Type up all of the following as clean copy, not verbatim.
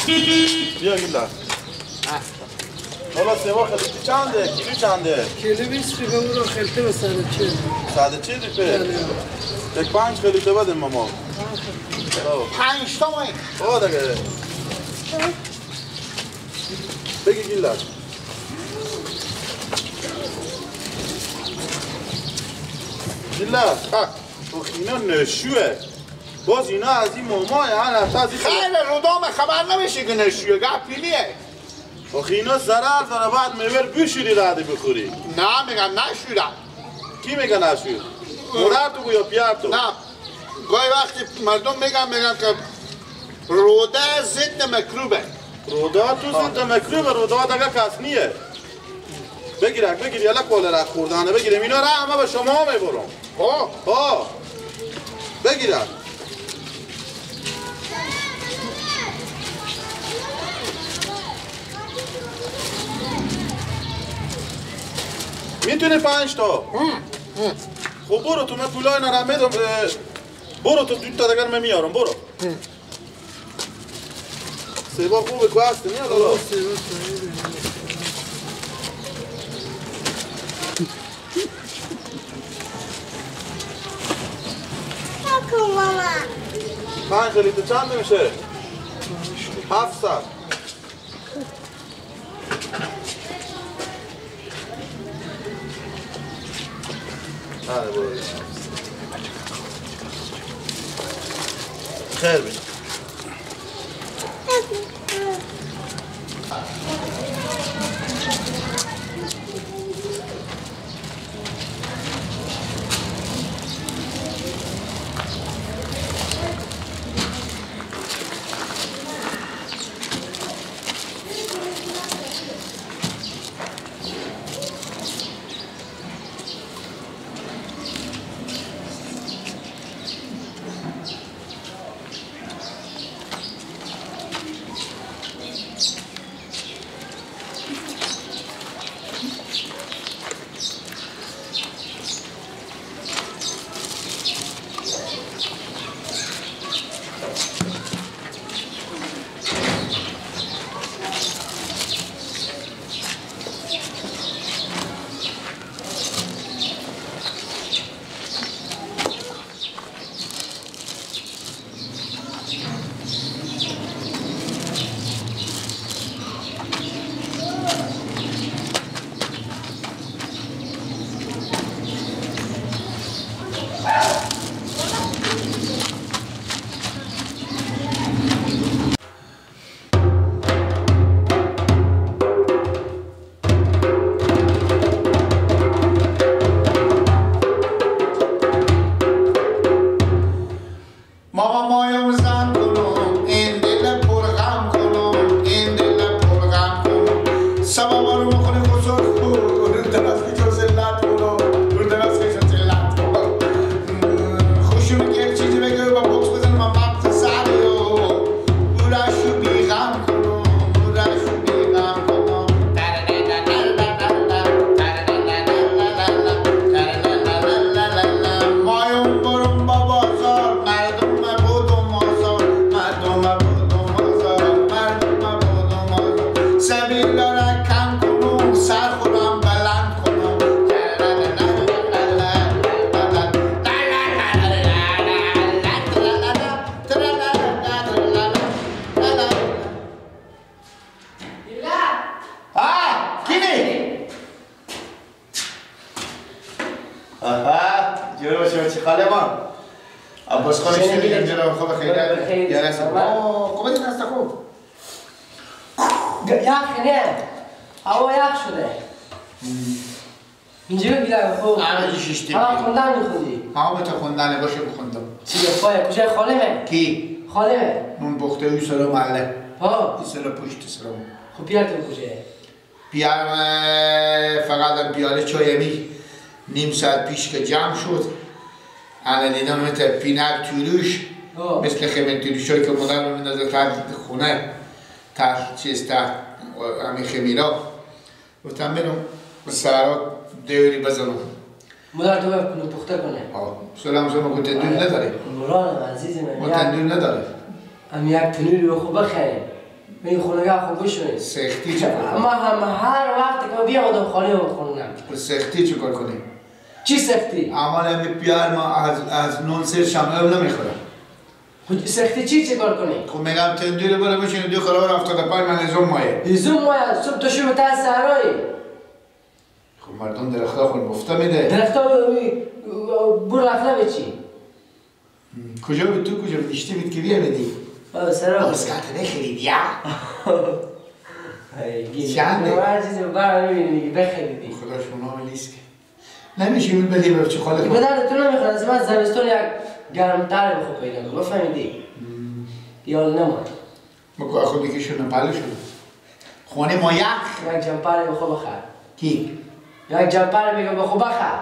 بیا گیلا. حالا سوا خلیطی چنده؟ کیلو چنده؟ کیلو 20 روپیه برو خلطه به 140. 140 روپیه؟ یک 5 خلیطه بده ماما. 5 تا مایی. آه دیگه. بگی گیلا. گیلا. اینا نشوه. باز اینا از این مامای هر هفته از این خیلی رودام خبر نمیشه که نشوه گپی نیه. آخه اینا ضرر داره بعد میور بشوری رده بخوری. نه میگم نشورم. کی میگه نشور؟ مادر تو یا پیار تو؟ نه گاهی وقتی مردم میگن که روده ضد میکروبه. روده تو ضد میکروبه، روده دیگه کس نیه. بگیرک بگیر یالا کول را خوردنه بگیریم اینا را همه به شما میبرم. ها ها بگیرک. میتونی 5 تا. خب برو تو من پولای نرم میدم. برو تو 2 تا دیگر من میارم برو. سیبا خوبه که هستی میاد حالا. 5 لیتر چند میشه؟ 700. آره برو. خیر بشه. خب بیارتون کجا؟ بیارم فقط پیاله چایمی نیم ساعت پیش که جمع شد الان اینا مثل پینک توروش مثل خیمه توروش هایی که مادر رو میندازه تر خونه تر چیز تر همین خمیرا گفتم برم سرات دیوری بزنم مادر تو باید پخته کنه. سلام سلام گفت تندور نداره. مرانم عزیز من ما تندور نداره. هم یک تنوری رو خوب بخریم. این خونگاه خو بشونی. سختی چیکار کنی؟ ما هم هر وقت که بیام آدم خالی و خونم. سختی چیکار کنی؟ چی سختی؟ اما می پیار ما از نون سر شامل نمیخورم. خب سختی چی چیکار کنی؟ خب میگم تندور برو بشین دو خراب 75 من هزوم مایه. هزوم مایه صبح تا شب تا سهرای. خب مردم درختا خون مفته میده. درختا برو اخلا بچی. کجا بود تو کجا نیشتی بود که بیا بدی؟ سلام. اسکات نخریدی یا؟ چنده؟ هر چیزی برام میبینی بخریدی. خدا شما نیست که. نمیشه اون بدی به چه خالق. به درد تو نمیخوره. از من زمستون یک گرمتر بخو پیدا کن. بفهمیدی؟ یال نمای. ما خود یکیشون پلو شد. خونه ما یخ. یک جمپر بخو بخر. کی؟ یک جمپر میگم بخو بخر.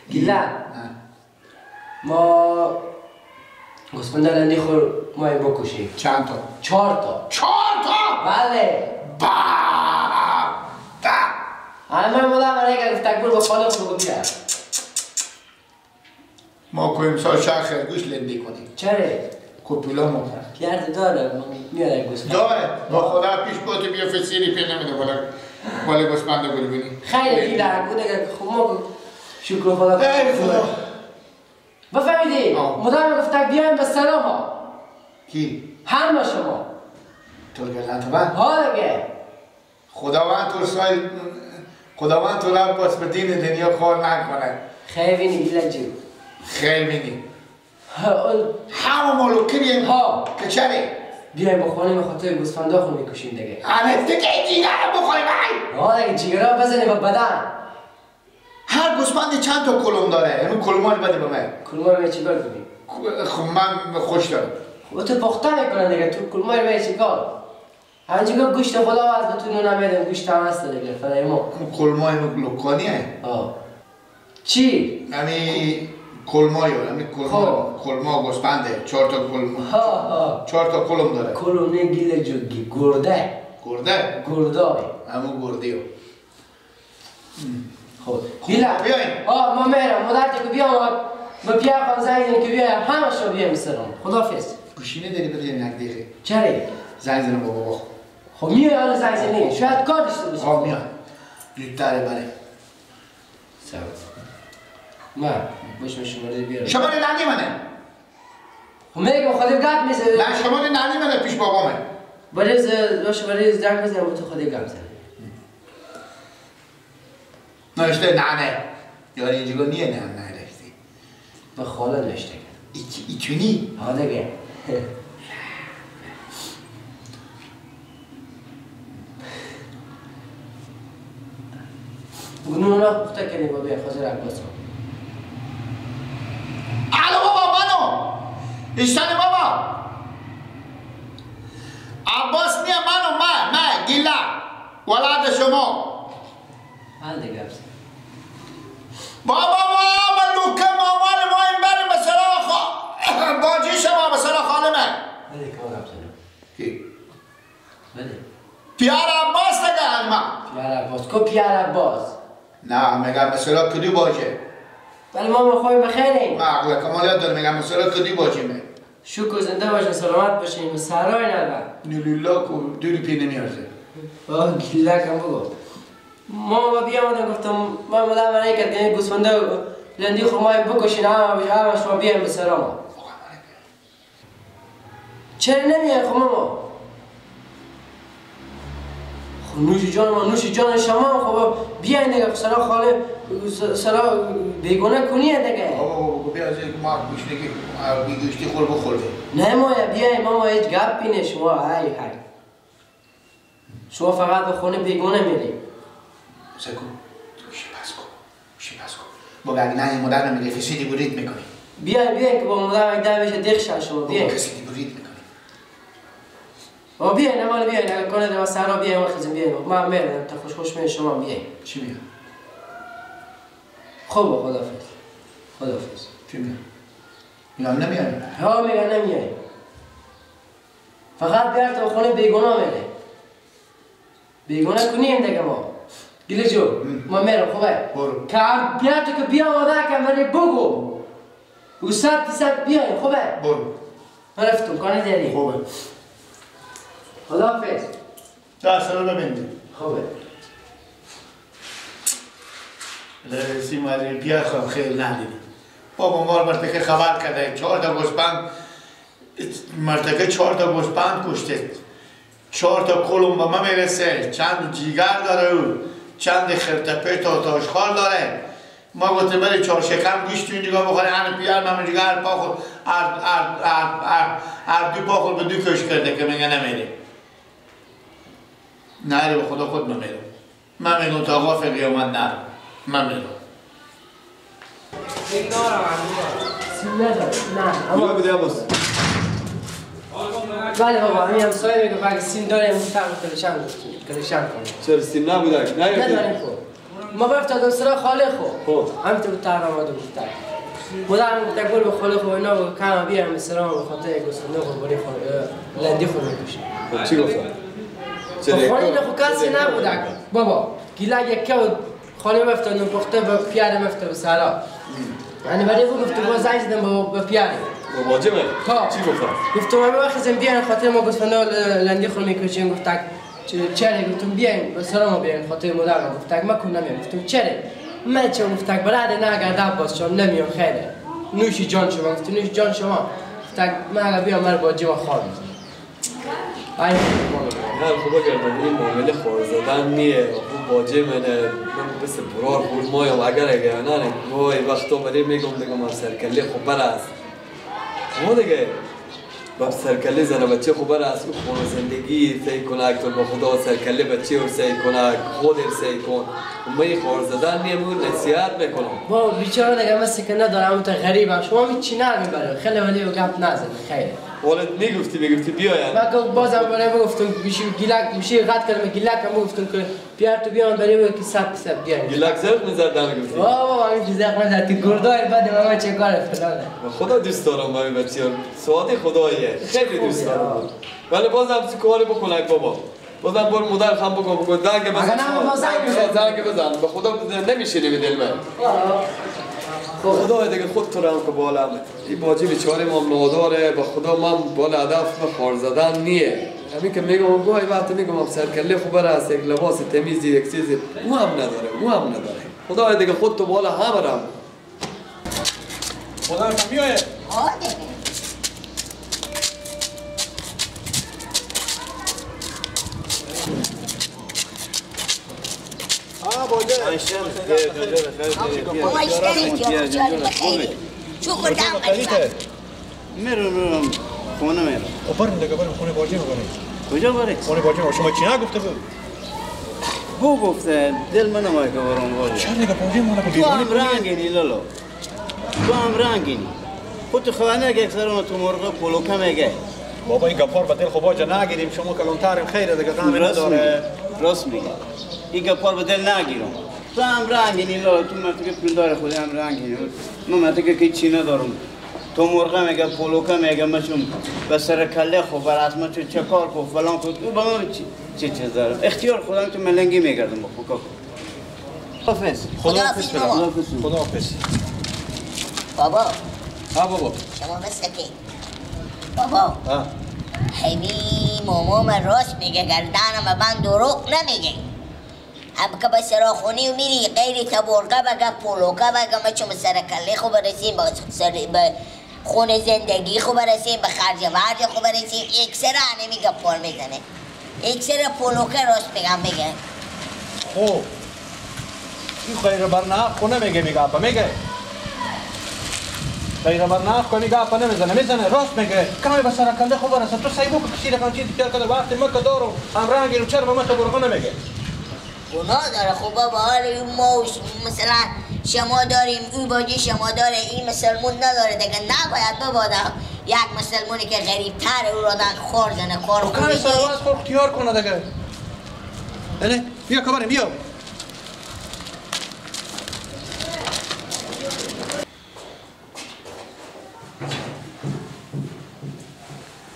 گیلا ما گوسفند لندی خور ما بکشیم. چند تا؟ 4 تا. 4 تا؟ بله. با با همه مادر برای که تکبر با خاله خود بیا. ما که امسال شهر خرگوش لندی کنیم. چرا؟ کوپیلا ما پیرد داره میاره گوسفند. داره. با خدا پیش بوتی بیا فسیری پی نمیده بالا بالا گوسفند گل بینی. خیلی گیلا بوده که خب ما شکر خدا. ای خدا. بفهمیدی؟ مدام گفت بیایم به سلام ها. کی؟ همه شما. تو گلن تو ها دیگه. خداوند تو سایل خداوند تو رب باس به دین دنیا خور نکنه. خیلی گیلا جو. خیلی همه مالو بیایم ها که چرا؟ بیایم بخوریم به خاطر گوسفندا خو میکشیم دیگه. آره دیگه جیگر بخوریم ای. ها دیگه جیگرا بزنیم به بدن. هر گوسفند چند تا کلم داره؟ اون کلم‌ها رو بده به من. کلم‌ها رو چیکار کنیم؟ خب من خوش دارم. خب تو پخته میکنن دیگه تو کلم‌ها رو چیکار؟ همینجوری گوشت خدا از بتون نمیدم گوشت هم هست دیگه فرای ما. اون کلم‌های لوکانیه؟ ها. چی؟ همین کلمای همین کلما کلما گوسفنده 4 تا کلم. ها ها. 4 تا کلم داره. کلم نه گیل جوگی گرده. گرده؟ گردای. همون گردیو. خب بیلا بیاین. آه ما میرم مادر که بیام با پیا خان زنگ که بیایم همه شو بیایم سلام. خداحافظ. گوشینه داری بده یک دقیقه. چرا؟ زنگ زنم با بابا. خب میای حالا زنگ زنی شاید کار داشته باشه. آه میای. زودتر بله. سلام. ما باش شماره بیارم. شماره ننی منه. خب میگم خودم گپ میزنم. نه شماره ننی منه پیش بابامه. برای باش برای زنگ بزنم تو خودت گپ بزن. نوشته ننه. یعنی اینجا نیه نه نه رفتی. به خاله نوشته. ایتونی؟ ها دیگه. نونا پخته کردیم با بیا خاطر عباس. الو بابا منو ایشتن بابا عباس نیه منو من گیلا ولد شما. حال دیگه بابا ما لوکه مامان ما این بریم مثلا باجی شما مثلا خالمه. بله که ما گپ کی؟ بله پیار عباس دیگه ما. پیار عباس کو پیار عباس؟ نه میگم مثلا کدی باجه. ولی ما میخوایم بخیریم. ما عقل کمالیات دارم میگم مثلا کدی باجیمه. شکر زنده باشین سلامت باشین سرای نبر. نیلیلا کو دوری پی نمیارزه. آه گیلا کم بگو. ما بیامدم گفتم ما مادر برای کرد گوسفنده لندی خو ما بکشین همه شما بیایم به سلام. چرا نمیای خب ماما؟ خب نوش جان ما نوش جان شما خب بیاین دیگه سلام خاله سلام بیگونه کنیه دیگه. بابا بیا از ما گوشتی که گوشتی خور بخور. نه ما بیاین ماما هیچ گپی نه شما های های. شما فقط به خونه بیگونه میری. سکو گوشی پس کن گوشی پس کن. بابا اگه نه مادر نمیگه کسی دی برید میکنی. بیاین بیاین که با مادر یک ده بشه دخش شما بیاین. کسی دی برید میکنی. بابا بیاین امان بیاین اگه کنه دو سرا بیاین وقت بیاین من میرم تا خوش خوش می شما بیاین. چی میگم؟ خب خداحافظ. خداحافظ. چی میگم؟ میگم نمیای. ها میگم نمیای. فقط بیار تا خونه بیگناه میره. بیگناه کنیم دیگه ما. گیله جو ما میرم خوبه؟ برو. که بیار تو که بیا آماده کن ولی بگو. و 100% بیاین خوبه؟ برو. من رفتم کار نداری. خوبه. خداحافظ. دست رو ببندی. خوبه. رسیم از این بیا خب خیلی ندیدیم. بابا مار مرتکه خبر کرده 4 تا گوسفند مرتکه 4 تا گوسفند کشته 4 تا کلم به من میرسه چند جیگر داره او چند خرتپه تا تاشخال داره. ما گفتیم بری 4 شکم گوشت تو اینجا بخوره هر پیار من جیگر پا خود هر دو پا خود به دو کش کرده که میگه نمیره. نه به خدا خود من میرم. من میگم تا غاف قیامت نرم. من میرم. نه بیا بده عباس. بله بابا همین همسایه میگه اگه سیم داره مفتر کلشان گفتیم کلشان کنیم. چرا سیم نبوده؟ نه نداریم خب. ما برفتادم سرا خاله خو. همینطور تر آمده گفتن. مادرم گفت گل به خاله خو اینا کم بیارم سرا به خاطر گوسفنده قربانی خو لندی خو میکشه. خب چی گفتن؟ خاله خو کسی نبوده بابا. گیلک یکی خاله مفتادم پخته به پیاره مفتاد سرا. یعنی برای او گفتم با زنگ زدم به پیاره. واجبه. چی گفتم؟ گفتم ما وقتی بیان خاطر ما گوسفنده لندی خو میکشیم. گفت چرا؟ گفتم بیاین به سلام بیاین خاطر مادرم. گفت ما کن نمیام. گفتم چرا؟ من چه گفت برادر نه اگر عباس شما نمیام خیره. نوشی جان شما. گفتم نوشی جان شما. گفت من اگر بیام من با جیب خواب میزنم. ای نه خدا گردن این معامله خور زدن نیه. خوب باجه منه من بس برار خورمایم اگر نه وای وقتا برای میگم دیگه من سرکله خبر است. ما دیگه با سرکله زنه بچه خبر است او خونه زندگی سعی کنه تو با خدا سرکله بچه رو سعی کنه خود رو سعی کن. من خور زدن نیه مون نصیحت میکنم. با بیچاره دیگه مثل که ندارم تو غریبم شما هیچ نمیبره خیلی ولی و گپ نزن خیلی. ولد میگفتی بیاین. من بازم برای گفتم میشه گیلک میشه قد کردم گیلک هم گفتم که بیار تو بیان برای که 100% بیان. گیلک زرق می‌زد نمیگفتی. بابا همین چیزا خود تو گردای بعد ما چه کار فلانه. خدا دوست دارم با این بچه‌ها. سواد خداییه. خیلی دوست دارم. ولی بازم کاری بکنک بابا. بازم بر مادر خم بکن زنگ بزن. زنگ بزن. به خدا نمیشه به دل من. خدا دیگه خود تو رو هم که بالا این باجی بیچاره ما ناداره با خدا من بالا هدف به خار زدن نیه. همین که میگم گاهی وقت میگم سرکله خوب است یک لباس تمیزی یک چیزی او هم نداره او هم نداره. خدا دیگه خود تو بالا هم رم. خدا هم میایه. بابا اشتری که بخیری چو خوردم قریبا میرم خونه میرم برم دیگه برم خونه باجی میبرم. کجا بری؟ خونه باجی شما چی نگفته بود؟ بو گفته دل من نمای که برم باجی. چرا دیگه باجی مونه تو هم رنگینی لالو تو هم رنگینی خود خانه که اکثر تو مرغ پلوکه میگه. بابا این گپار به دل خو باجه نگیریم شما کلانتریم خیره دیگه غم نداره. راست میگه این گپار به دل نگیرم. تو هم رنگینی لالا تو مرتکه پولدار خودی هم رنگینی من مرتکه که چی ندارم. تو مرغه میگه پلوکه میگه من چون به سر کله خو بر از من چه کار کو فلان کو تو به من چه چیز دارم اختیار خودم تو ملنگی میگردم با خو. خداحافظ. خداحافظ بابا. خداحافظ بابا. ها بابا شما مثل که بابا همی ماما من راست میگه گردنم من دروغ نمیگه. هم که به سراخونی و میری غیری تبرقه بگه پولوکه بگه ما چون سر کله خو برسیم به خون زندگی خو برسیم به خرج ورج خو برسیم یک سر هنه میگه پول میزنه یک سر پولوکه راست میگم میگه. خب این غیر برنامه خونه میگه میگه اپا میگه غیر برنامه خو میگه اپا نمیزنه میزنه راست میگه کمی به سر کله خو برسه تو سعی بکن کسی رقم چیزی پیار کنه وقتی ما که دارم هم رنگی رو چرا ما تبرقه نمیگه. گناه داره. خب بابا حالا ما مثلا شما داریم این باجی شما داره این مسلمون نداره دیگه نباید ببادا یک مسلمونی که غریب تره او را دن خور زنه خور خب کمی سرواز خور اختیار کنه دیگه. نه بیا کبریم بیا.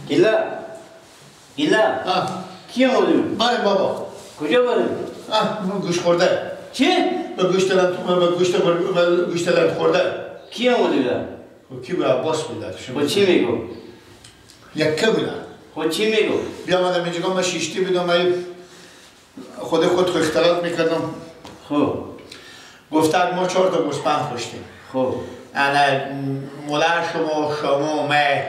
گیلا گیلا کی آمدیم؟ بریم بابا. کجا بریم؟ گوش خورده. چی؟ به گوشت لند خورده. کی آمده بودن؟ و کی بود؟ عباس بود. خب چی میگو؟ یکه بودن. خب چی میگو؟ بیامدم اینجا ما شیشتی بودم، من خود اختلاط میکردم. خب گفتن ما 4 تا گوسفند کشتیم. خب انا مادر شما، شما مه،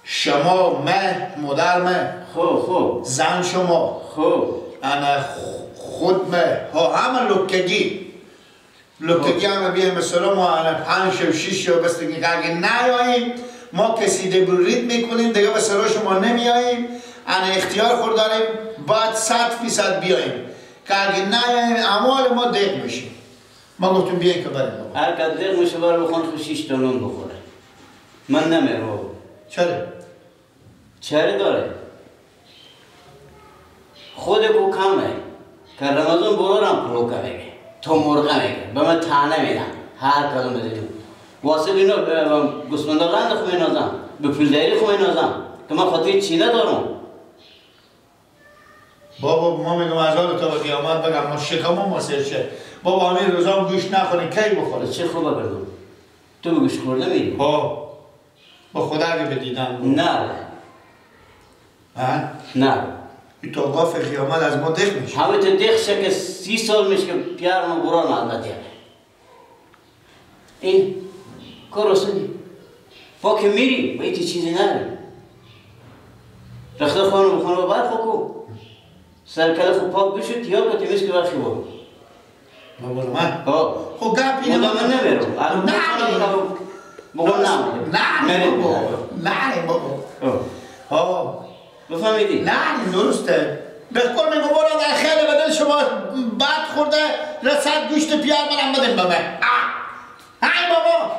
شما مه، مادر مه. خب خب زن شما. خب انا خود مه، ها همه لکگی لکگی همه بیایم مثلا ما انا 5 و 6 و بس دیگه اگه نیاییم ما کسی برید میکنیم دیگه به سرا شما نمیاییم. انا اختیار خود داریم باید 100% بیاییم که اگه نیاییم اموال ما دق میشیم. ما گفتیم بیاییم که بریم بابا. هر کس دق میشه برای بخون خود 6 تا نون بخوره. من نمیرم بابا. چرا؟ چرا داره؟ خود کو کمه که رمضان برارم پلو کمه تو مرغه میگه به من تانه میدن هر کدوم بزنیم واسه اینا گوسفندا لند خو مینازم به پولداری خو مینازم که من خاطر چی ندارم. بابا ما میگم از حال تا به قیامت بگم ما شکمو ما سر شه بابا همین روزا هم گوش نخوریم کی بخوره؟ چه خوبه بردم تو به گوش خورده میری؟ با با خدا اگه بدیدم نه ها؟ نه تا قاف قیامت از ما دق میشه. همه تو دق شه که 30 سال میشه که پیار ما بران البته این کار رسونی با که میری با هیچ چیزی نداری رخت خانم بخانم بر خوکو سرکله خوب پاک بشد تیار که تمیز که برخی بود بابا من؟ خب گپ اینه من نمیرم نه نه بابا نه بابا ها بفهمیدی؟ نه درسته به قول میگم برو در خیلی بدل شما بد خورده رسد گوشت پیار منم بدن به من. های بابا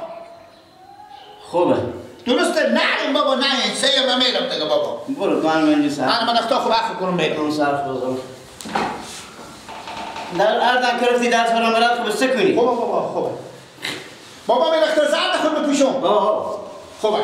خوبه درسته. نه بابا نه سه من میرم دیگه بابا. برو تو من اینجا سر من اختا خوب اخو کنم میرم اون سر بزنم در اردن کرفتی درس رو مراد خوب سه کنی. خوبه بابا خوبه بابا من اختا زرد خود بپوشم. آه خوبه.